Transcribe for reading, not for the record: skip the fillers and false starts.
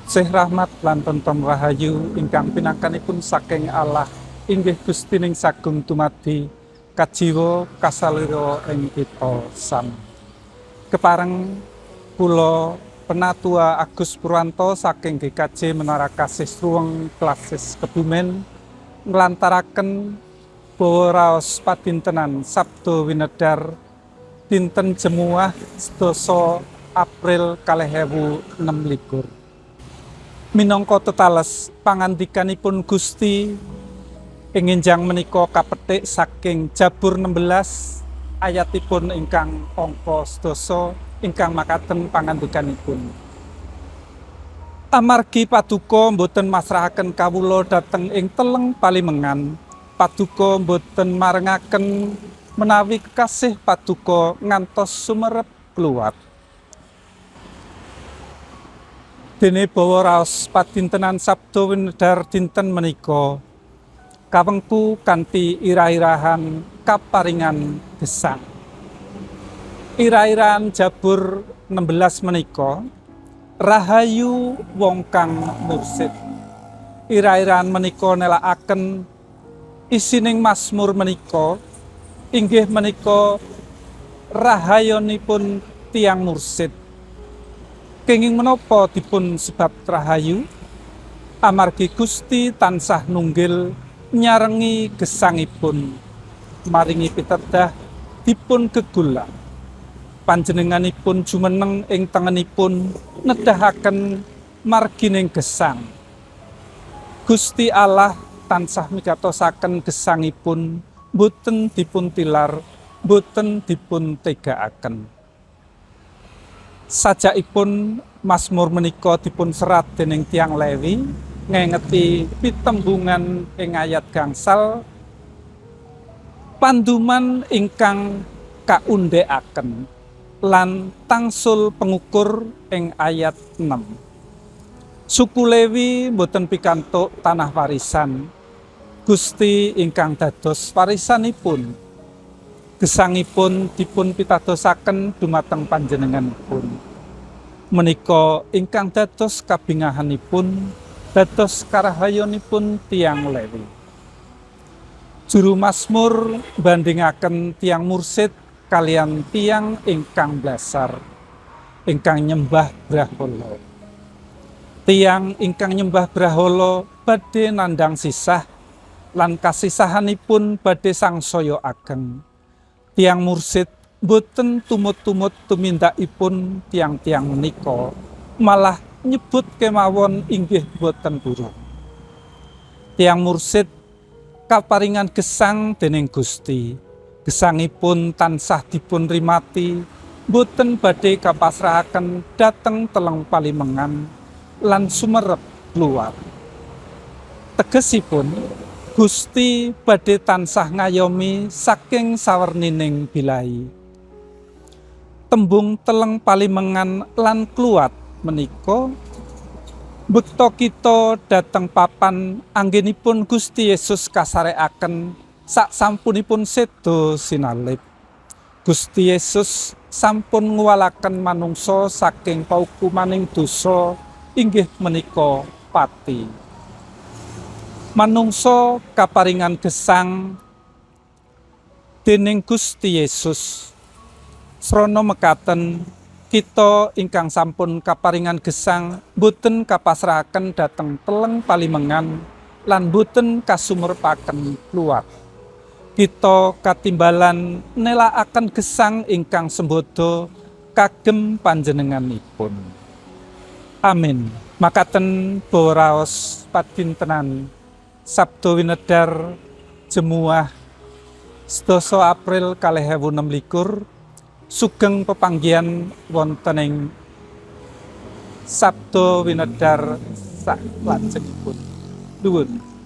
Sih rahmat lan tentrem rahayu ingkang pinangkanipun saking Allah inggih Gustining sagung dumadi kajiwa kasalira ing kita sami. Kepareng kula Penatua Agus Purwanto saking GKJ Menara Kasih Sruweng Klasis Kebumen nglantaraken bawa raos padintenan Sabdo Winedar dinten Jemuah 10 April 2026. Minangka tetales pangandikanipun Gusti ing enjang menika kapetik saking Jabur 16 ayatipun ingkang angka 10 ingkang makaten pangandikanipun. Amargi paduka mboten masrahaken kawula dhateng ing teleng palimengan, paduka mboten marengaken menawi kekasih paduka ngantos sumerep kluwat. Dene bawa raos padintenan Sabdo Winedar dinten menika kawengku kanthi irah-irahan kaparingan gesang. Irah-irahan Jabur 16 menika rahayu wong kang mursid. Irah-irahan menika nelakaken isining Mazmur menika inggih menika rahayonipun tiyang mursid. Kenging menapa dipun sebab rahayu? Amargi Gusti tansah nunggil nyarengi gesangipun maringi pitedah dipun gegulang. Panjenenganipun jumeneng ing tengenipun nedahaken margining gesang. Gusti Allah tansah migatosaken gesangipun boten dipun tilar, boten dipun tegakaken. Sajakipun Mazmur menika dipun serat dening tiyang Lewi ngengeti pitembungan ing ayat gangsal panduman ingkang kaundhekaken lan tangsul pengukur ing ayat 6. Suku Lewi boten pikantuk tanah warisan. Gusti ingkang dados warisanipun. Gesangipun dipun pitadosaken dumateng panjenenganipun. Menika ingkang dados kabingahanipun, dados karahayonipun tiyang Lewi. Juru Mazmur bandingaken tiyang mursid kaliyan tiyang ingkang blasar, ingkang nyembah brahala. Tiyang ingkang nyembah brahala badhe nandhang sisah lan kasisahanipun badhe sangsaya ageng. Tiyang mursid boten tumut-tumut tumindakipun tiyang-tiyang menika, malah nyebut kemawon inggih boten purun. Tiyang mursid kaparingan gesang dening Gusti. Gesangipun tansah dipun rimati, boten badhe kapasrahaken dhateng teleng palimengan lan sumerep kluwat. Tegesipun Gusti badhe tansah ngayomi saking sawernining bilahi. Tembung teleng palimengan lan kluwat menika bekta kita dhateng papan anggenipun Gusti Yesus kasarekaken sak sampunipun seda sinalib. Gusti Yesus sampun nguwalaken manungsa saking paukumaning dosa inggih menika pati. Manungsa kaparingan gesang dening Gusti Yesus. Srana mekaten kita ingkang sampun kaparingan gesang boten kapasrahaken dhateng teleng palimengan lan boten kasumerepaken kluwat. Kita katimbalan nelakaken gesang ingkang sembodo kagem panjenenganipun. Amin. Makaten bawa raos padintenan Sabdo Winedar Jemuah 10 April 2026 sugeng pepanggihan wonten ing Sabdo Winedar saklajengipun. Nuwun.